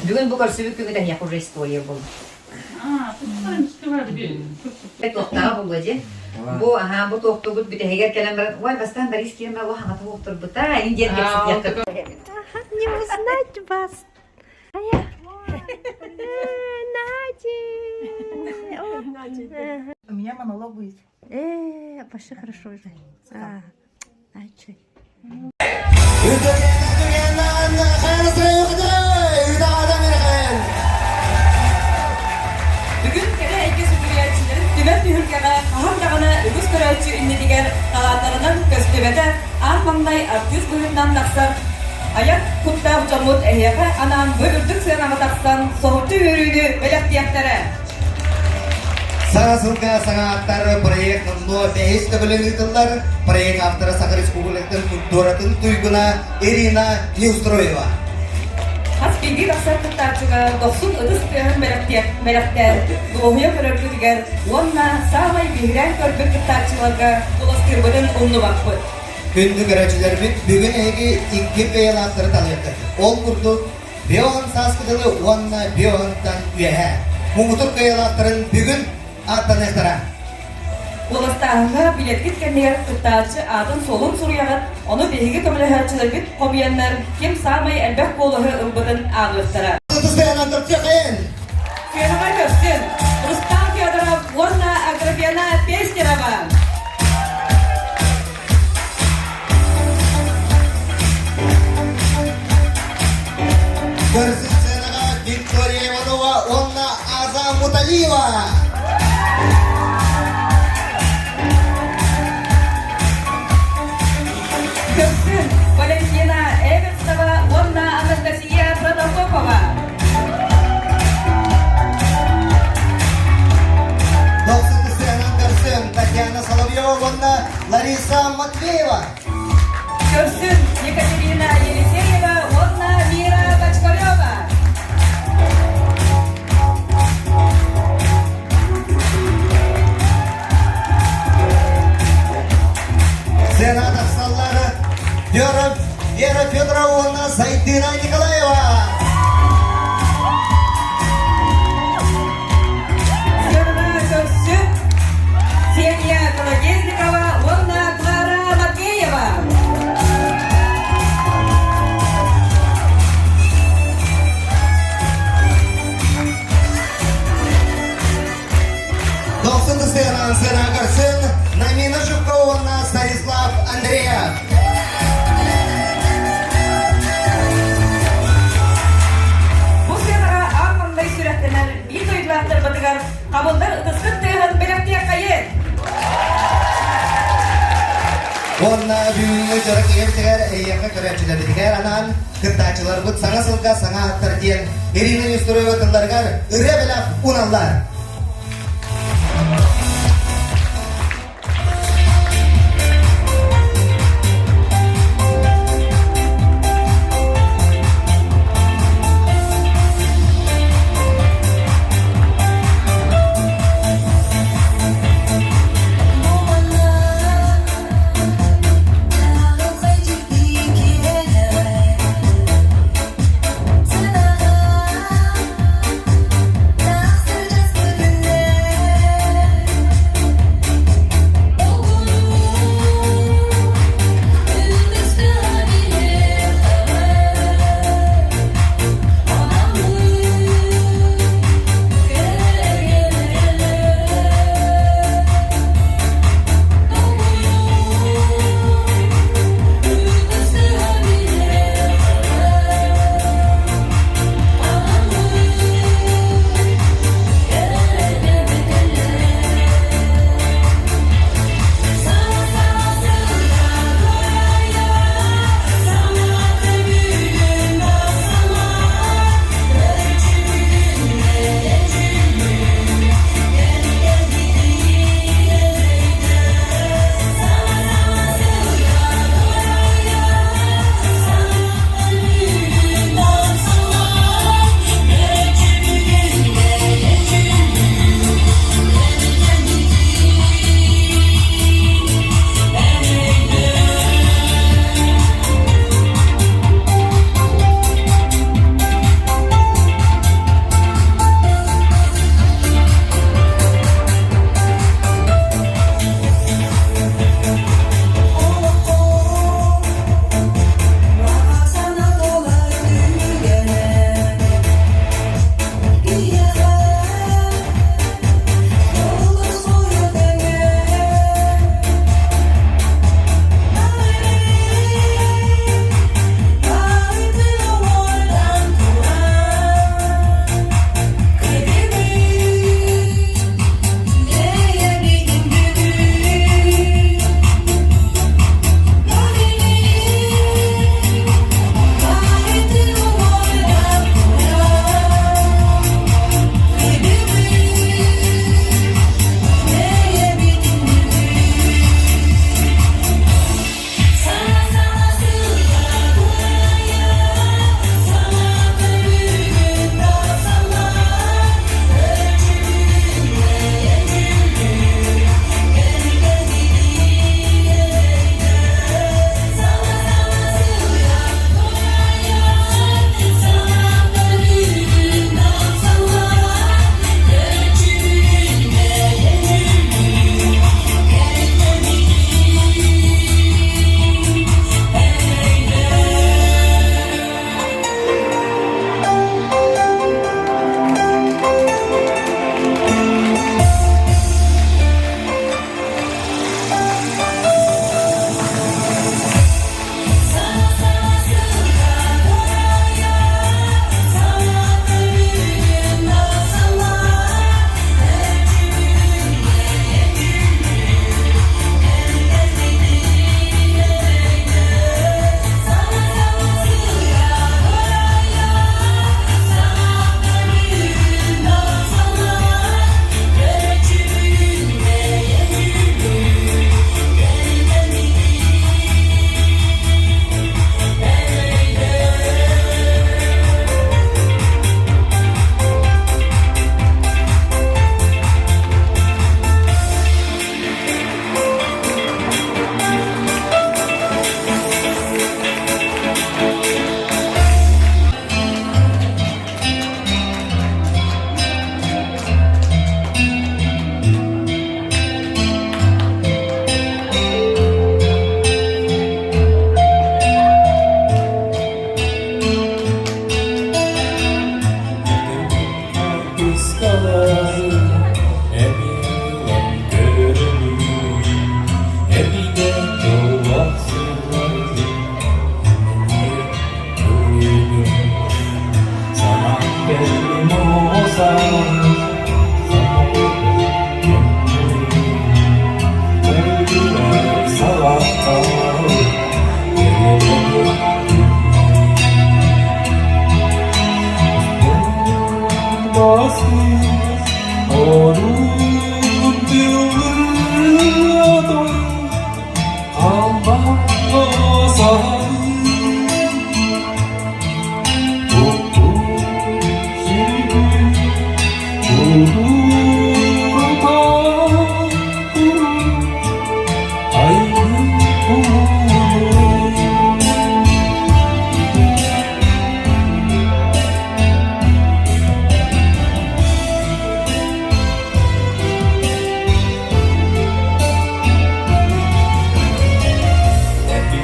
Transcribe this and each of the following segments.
Бүгүн бу көрсүбүт күҥҥүт эһиэхэ уже история буолла. Туохтааҕа буолуо дии. Бу аһаа бу туохтугут бүтэһигэр кэлэн баран, ой, бастаан Борис киирэн баран, хаҥата уохтурбута, ин диэн кэпсэтиэххэ. Не узнать вас. Надя! У меня монолог будет. Э, вообще хорошо уже. Начай. Бүгүн кэрэ эйгэ сүгүрүйээччилэрин түмэр түһүлгэҕэ хаһан даҕаны үгүс көрөөччү иннитигэр талааннарынан көстүбэтэ аан маҥнай артыыс быһыытынан тахсар айар куттаах дьоммут эһиэхэ анаан бу үрдүк сыанаҕа тахсан соһуччу үөрүүнү бэлэхтиэхтэрэ. Саҥа сылга саҥа ааттар проект номнуо бэһис төгүлүн ыытыллар. Проект автора Саха Республикатын культуратын туйгуна Ирина Неустроева. Хас биирдии тахсар кыттааччыга дохсун ытыс тыаһын бэлэхтээн дуоһуйа көрөргүтүгэр уонна саамай биһирээн көрбүт кыттааччыларга куоластыырбытын умнубаппыт. Күндү көрөөччүлэрбит, бүгүн эһиги икки бэйэлаахтары талыаххыт. Ол курдук, Биоһун сааскытыны уонна Биоһунтан үөһэ муҥутур кыайыылаахтарын бүгүн ааттаныахтара. Куоластааһыҥҥа билэткит кэннигэр кыттааччы аатын-суолун суруйаҕыт, ону биһиги көмөлөһөөччүлэрбит хомуйаннар ким саамай элбэх куолаһы ылбытын ааҕыахтара. Сыанаҕа көрсүн Рустам Федоров уонна Аграфена Пестерова. Көрсүн сценаҕа Виктория Иванова уонна Аза Муталиева. Көрсүн Валентина Эверстова уонна Анастасия Протопопова. Дохсун сценан көрсүн Татьяна Соловьева уонна Лариса Матвеева. Көрсүн Екатерина Елисеева уонна Мира Бочкарева. Сцена тахсаллары Вера, Вера Федорова уонна Сайдына Николаева. Сценаҕа көрсүн Ксения Колодезникова уонна Клара Макеева. Дохсун сценан сцена көрсүн Намина Жукова уонна Станислав Андреев. Бу сценаҕа аан маҥнай сүрэхтэнэр биир дойдулаахтарбытыгар хабыллар ытыскыт тыаһын бэлэхтиэххэйин! Уонна бүгүҥҥү дьоро киһибитигэр эйиэхэ көрөөччүлэрбитигэр анаан кыттааччыларбыт саҥа сылга саҥа ааттар диэн Ирина Нестерова тылларыгар ырыа бэлэх уналлар.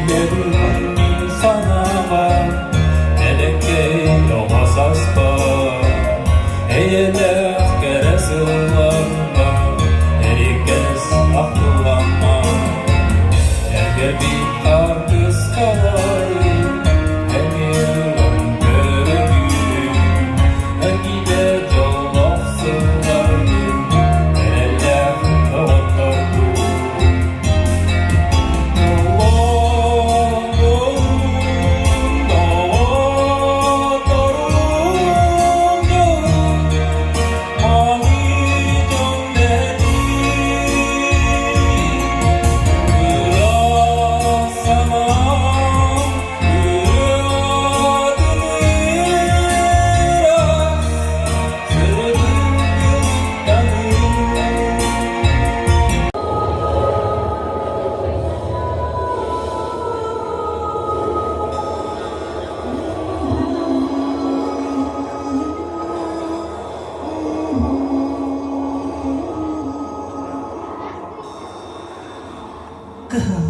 Киирэбин мин санааҕа, элэккэй оҕо саспар, эйэлээх кэрэ сылларга эрикэс ахтылҕаммар, эргэрбит хаартыскалары эмиэ ылан көрөбүн, эргийдэ дьоллоох сылларбын, эрэллээх доҕоттордуун. Кыһын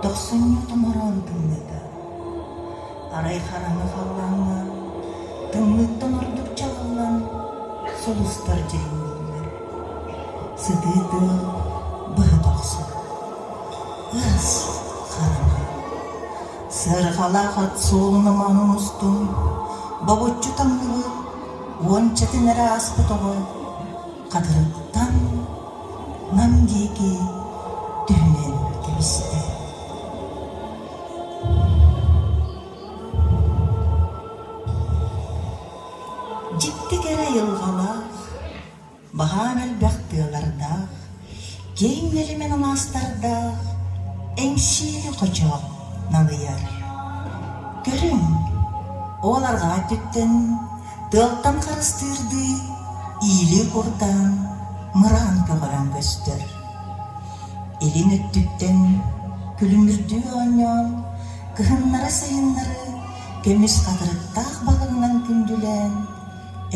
тохсунньу томороон тымныыта Арай хараҥа халлааҥҥа тымныыттан ордук чаҕыллан сулустар дьиримнииллэр. Сытыы тыал быһа тохсор. Ыас хараҥа. Сыарҕалаах ат суолун омоонун устун бобуччу таҥныбыт уончатын эрэ ааспыт оҕо хатырыктан Нам диэки түһүнэн кэбистэ. Дьикти кэрэ айылҕалаах, баһаам элбэх тыалардаах, киэҥ нэлэмэн алаастардаах Эҥсиэли хочо налыйар. Көрүҥ, ол арҕаа өттүттэн тыалтан харыстыырдыы иилии курдаан мыраан көҕөрөн көстөр. Илин өттүттэн күлүмүрдүү оонньоон, кыһыннары-сайыннары көмүс хатырыктаах балыгынан күндүлээн,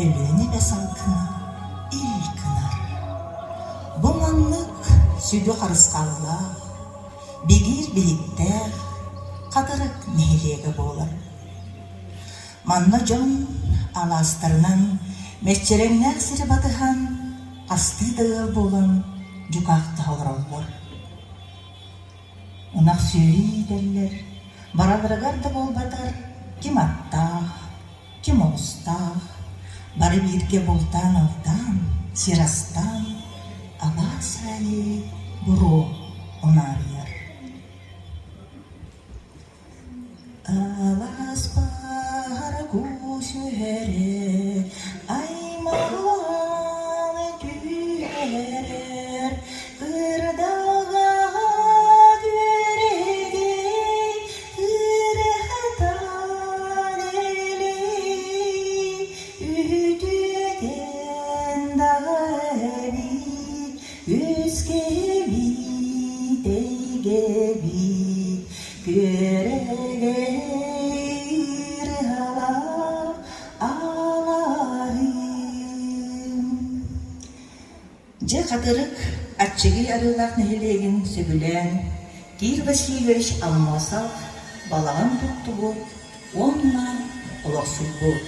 Өлүөнэ эбэ салгына ил гынар. Бу маннык сүдү харысхаллаах, бигиир биһиктээх Хатырык нэһилиэгэ буолар. Манна дьон алаастарынан мэччирэҥнээх сири батыһан, хастыы да ыал буолан дьукаахтаһа олороллор. Ынах сүөһү иитэллэр, бараларыгар да буолбатар ким аттаах, ким оҕустаах, бары бииргэ бултаан-алтаан, сир астаан, алаас аайы буруо унаарыйар. Алааспар кус үөрэр, аймалаан түһэрэр, кырдаҕа күөрэгэй, кырыһытан элэй, үтүөтэн даҕабит, үскэбит, эйгэбит, Күөрэгэй ырыалаах алаһым. Дьэ, Хатырык Аччыгый Арыылаах нэһилиэгин сөбүлээн Кир Васильевич Аммосов балаҕан туттубут уонна олохсуйбут.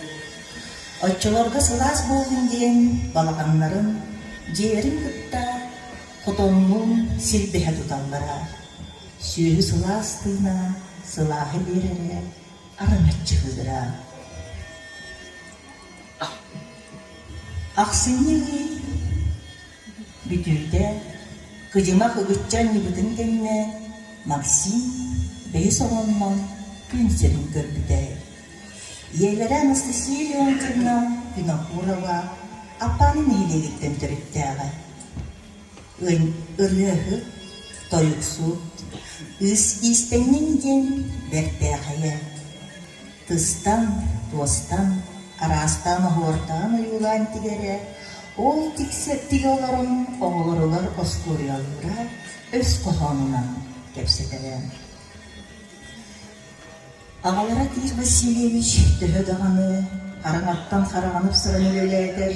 Оччолорго сылаас буоллун диэн балаҕаннарын дьиэлэрин кытта хотоннуун силбэһэ туталлара. Сүөһү сылаас тыына сылааһы биэрэрэ араҥаччыһыыра. Ахсынньы ый бүтүүтэ кыдьымах ыгыччы анньыбытын кэннэ Максим бэһис оҕоннон күн сирин көрбүтэ. Ийэлэрэ Анастасия Леонтьевна Винокурова Аппааны нэһилиэгиттэн төрүттээҕэ. Ырыаһыт, тойуксут, ыыс иистэнньэҥ диэн бэртээхэйэ. Тыстан, туостан, араастаан оһуордаан ойуулаан тигэрэ, ол тигэ олорон оҕолоругар остуоруйалыыра, өс хоһоонунан кэпсэтэрэ. Аҕалара Тиит Васильевич төһө даҕаны хараҥаттан хараҕын ыпсаран үлэлээтэр,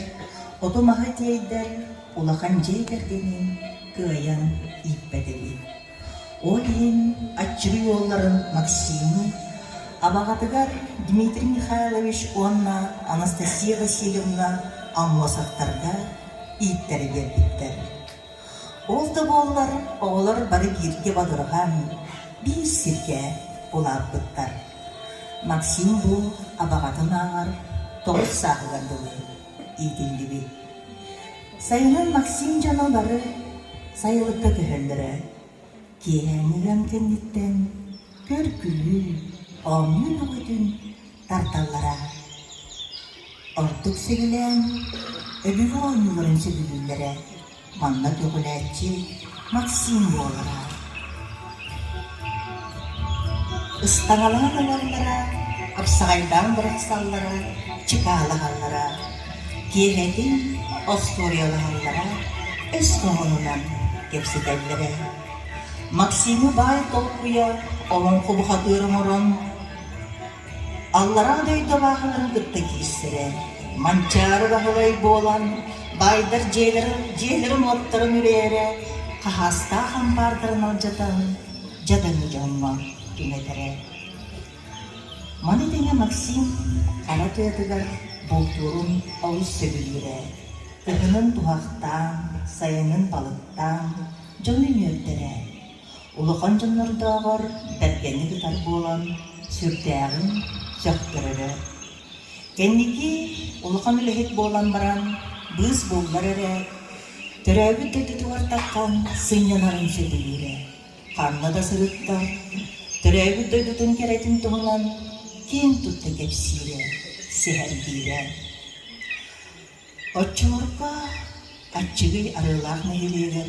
оту-маһы тиэйдэр, улахан дьиэ кэргэнин кыайан ииппэт эбит. Ол иһин аччыгый уолларын Максимы абаҕатыгар Дмитрий Михайлович уонна Анастасия Васильевна Аммосовтарга ииттэрэ биэрбиттэр. Ол да буоллар оҕолор бары бииргэ бодоруһан, биир сиргэ улааппыттар. Максим бу абаҕатын ааҕар 9 сааһыгар дылы иитиллибит. Сайынын Максим дьоно бары сайылыкка көһөллөрө. Киэһээҥҥи ыам кэнниттэн көр-күлүү, оонньуу бөҕөтүн тардаллара. Ордук сөбүлээн өбүгэ оонньууларын сөбүлүүллэрэ. Манна көҕүлээччи Максим буолара. Ыстаҥалаан ылаллара, ыпсаҕайдаан бырахсаллара, чыкаалаһаллара, киэһэтин остуоруйалаһаллара, өс хоһоонунан кэпсэтэллэрэ. Максимы баай толкуйа олоҥхо бухатыыр оҥорон Аллараа дойду абааһыларын кытта киирсэрэ, Манчаары Баһылай буолан, баайдар дьиэлэрин, дьиэлэрин-уоттарын үрээрэ, хаһаастаах ампаардарын алдьатан, дьадаҥы дьоҥҥо түҥэтэрэ. Маны тэҥэ Максим хара тыатыгар бултуурун олус сөбүлүүрэ. Кыһынын туһахтаан, сайынын балыктаан дьону үөрдэрэ. Улахан дьоннордооҕор бэргэнник ытар буолан, сүрдээҕин сөхтөрөрө. Кэнники улахан үлэһит буолан баран, быыс буллар эрэ, төрөөбүт дойдутугар таххан сынньанарын сөбүлүүрэ. Ханна да сырыттар, төрөөбүт дойдутун кэрэтин туһунан киэн тутта кэпсиирэ, сэһэргиирэ. Оччолорго Аччыгый Арыылаах нэһилиэгэр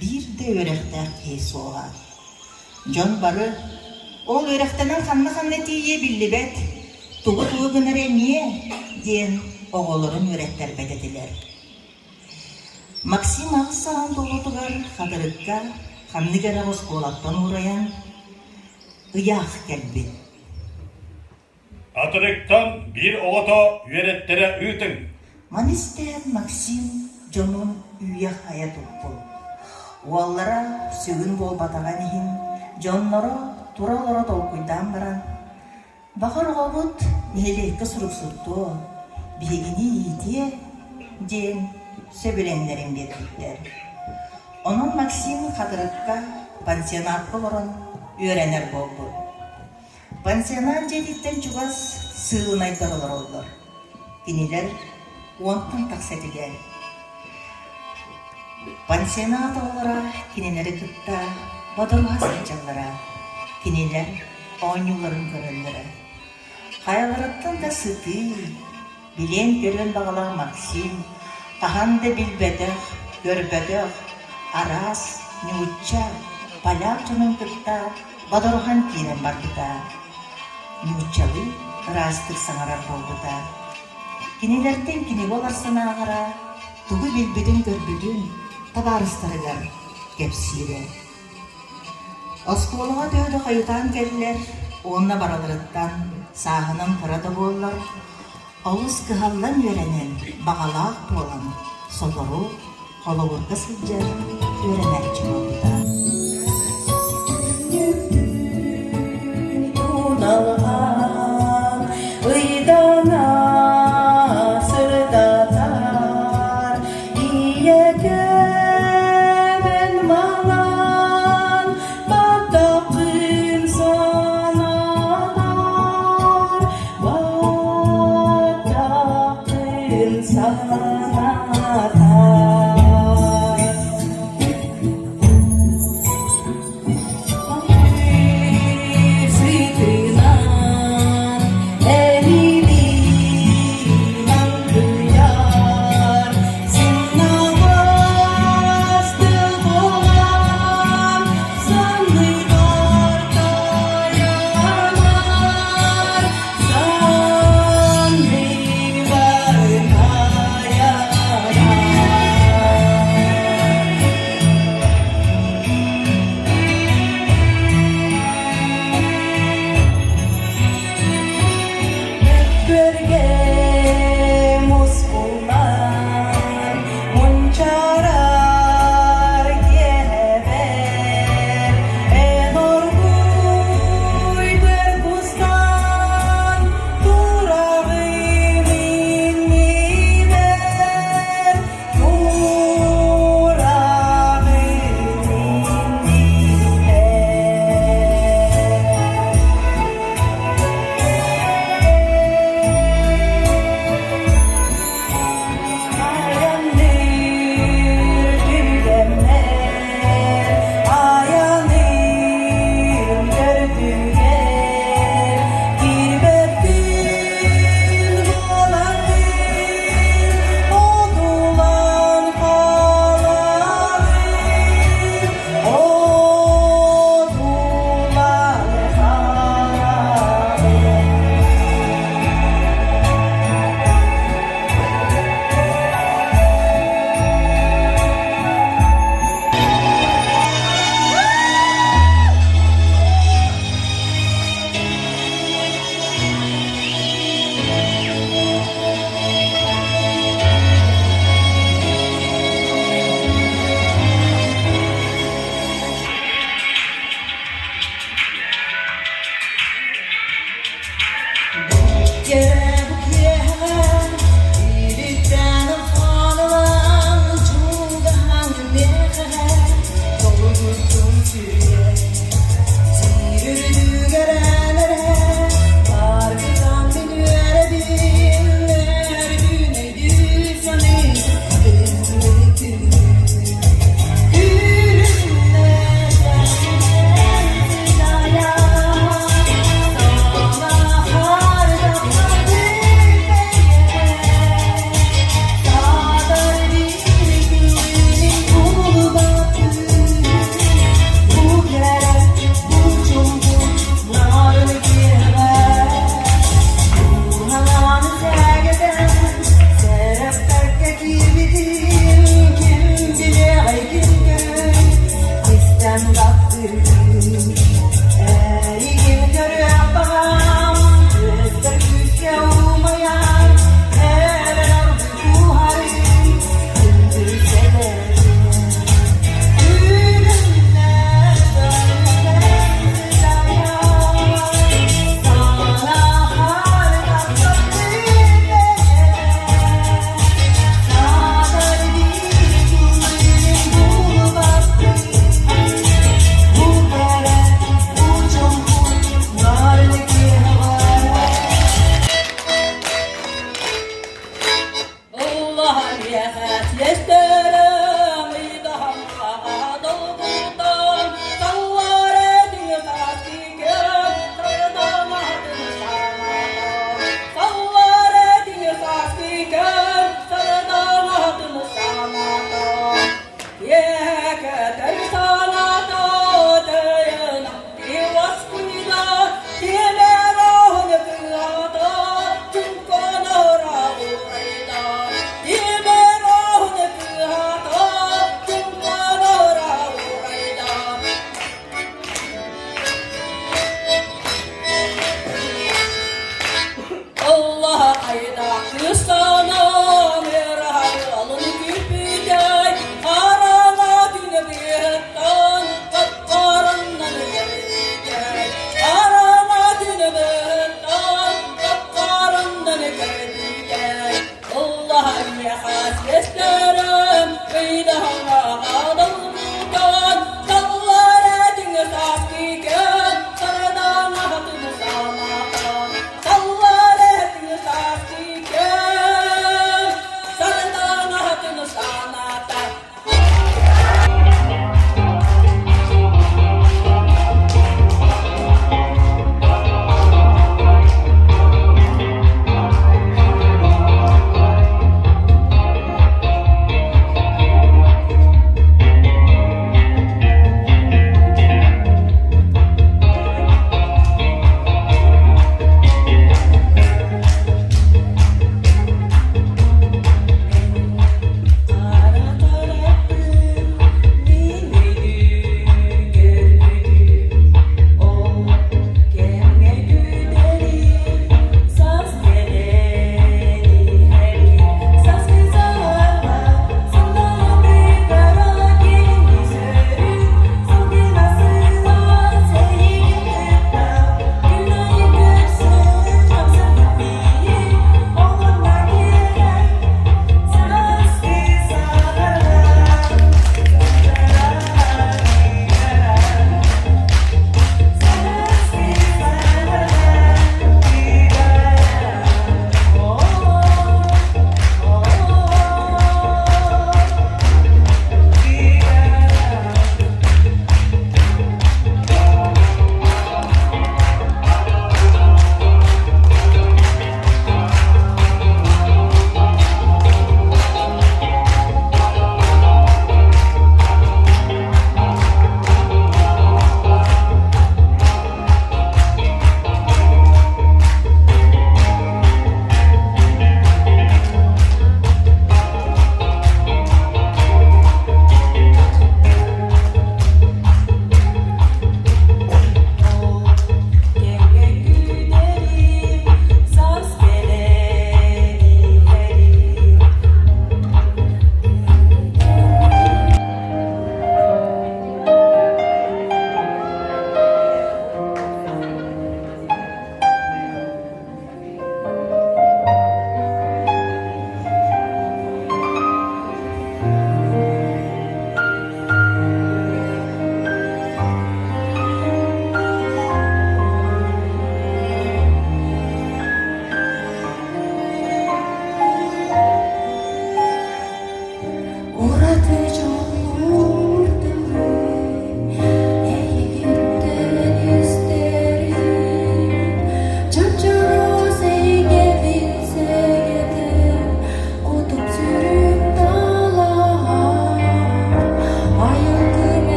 биир да үөрэхтээх киһи суоҕа. Дьон бары «Ол үөрэхтэнэн ханна-ханна тиийиэ биллибэт, тугу-тугу гынар эмиэ» диэн оҕолорун үөрэттэрбэт этилэр. Максим 8 сааһын туолуутугар Хатырыкка ханнык эрэ оскуолаттан уурайан ыйаах кэлбит. Хатырыктан биир оҕото үөрэттэрэ ыытыҥ. Маны истээт Максим дьонун үүйэ-хайа туппут. Уоллара сүгүн буолбатаҕын иһин дьонноро тура-олоро толкуйдаан баран, «Баҕар оҕобут нэһилиэккэ суруксуттуо, биһигини иитиэ» диэн сөбүлэҥнэрин биэрбиттэр. Онон Максим Хатырыкка пансионатка олорон үөрэнэр буолбут. Пансионат дьиэтиттэн чугас сыылынайдар олороллор. Кинилэр 10-тан тахса этилэр. Пансионат оҕолоро кинилэри кытта бодоруһа сылдьаллара, кинилэр оонньууларын көрөллөрө. Хайаларыттан да сытыы, Билиэн-көрүөн баҕалаах Максим хаһан да билбэтэх, көрбөтөх араас ньуучча, поляк дьонун кытта бодоруһан киирэн барбыта. Нууччалыы ыраастык саҥарар буолбута. Кинилэртэн кинигэ уларсан ааҕара, тугу билбитин-көрбүтүн табаарыстарыгар кэпсиирэ. Оскуолаҕа төһө да хойутаан кэллэр уонна барыларыттан сааһынан кыра да буоллар, олус кыһаллан үөрэнэн, баҕалаах буолан, сотору холобурга сылдьар үөрэнээччи буолбута. Ыйдана сырдатар Ийэкэбин маҥан баттаххын санатар, баттаххын санатар.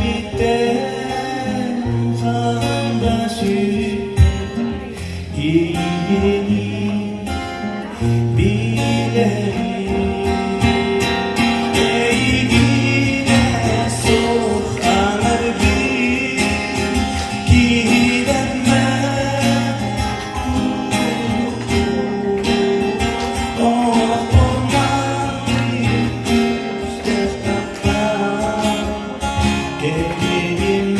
Эйигиттэн хаһан да сүппэт иэйиини билэрим. Эйигинэ суох анаргын киһилэммэт Олохпор кэлиим.